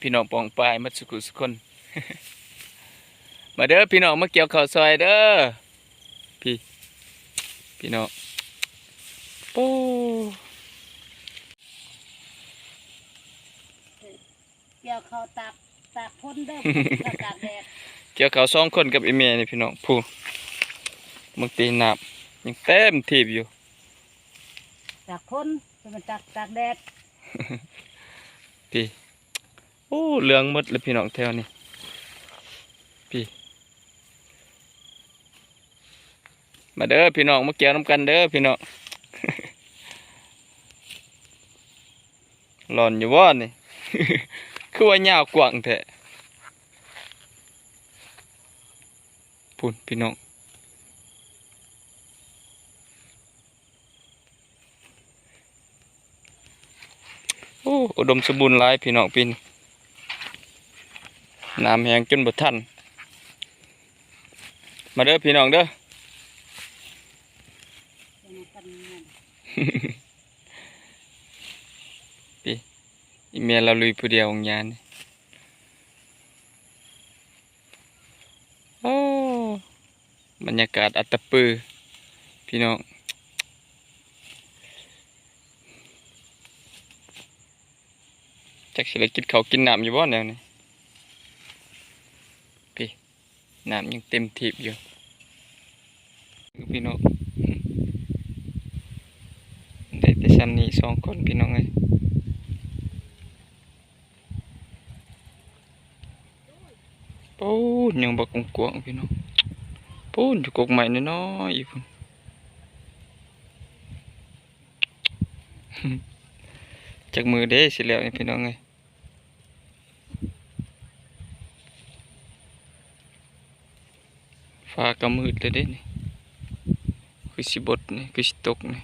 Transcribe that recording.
ພີ່ນ້ອງປ້ອງປາຍໝົດສຸຜູ້ສຸຄົນ ມາເດີພີ່ນ້ອງ ມາກ່ຽວເຂົ້າຊ່ອຍເດີ ພີ່ ພີ່ນ້ອງ ໂອ້ ກ່ຽວເຂົ້າຕາກ ຕາກຝົນເດີ ບໍ່ແມ່ນກ່ຽວເຂົ້າຕາກແດດ ກ່ຽວເຂົ້າສອງຄົນກັບອີ່ແມ່ນີ້ພີ່ນ້ອງ ຜູ້ ເບິ່ງຕີ ນ້ຳຍັງເຕັມຖີບຢູ່ ຕາກຝົນ ບໍ່ແມ່ນຕາກ ຕາກແດດ ພີ່ ໂອ້ ເຫຼືອງໝົດເລີຍພີ່ນ້ອງແຖວນີ້ ພີ່ ມາເດີພີ່ນ້ອງ ມາກ່ຽວນຳກັນເດີພີ່ນ້ອງ ຫຼອນຢູ່ບໍ່ນີ້ ຄືວ່າຍາວກວ້າງແທ້ ພຸ້ນພີ່ນ້ອງ. ໂອ້ ອຸດົມສົມບູນຫຼາຍພີ່ນ້ອງປີນີ້ ນ້ຳແຫ້ງຈົນບໍ່ທັນ ມາເດີພີ່ນ້ອງເດີ ປີ ອີ່ແມ່ລາວລຸຍຜູ້ດຽວຫຍັງຍານີ້. ໂອ້ ບັນຍາກາດອັດຕະປືພີ່ນ້ອງ ຈັກຊິໄດ້ກິນເຂົ້າກິນນ້ຳຢູ່ບໍ່ແນວນີ້ ພີ້ ນ້ຳຍັງເຕັມຖີບຢູ່ ພີ່ນ້ອງ ໄດ້ແຕ່ຊ່ຳນີ້ສອງຄົນພີ່ນ້ອງເອີຍ. ໂອ້ ຍັງບັກກວ້າງໆ ພີ່ນ້ອງ ພຸ້ນຢູ່ກົກໄມ້ນ້ອຍໆ ອີກພຸ້ນ ຈັກມື້ເດ້ຊິແລ້ວນີ້ ພີ່ນ້ອງເອີຍ ຟ້າກໍມືດແລ້ວເດ້ນີ້ ຄືຊິບົດນີ້ ຄືຊິຕົກນີ້.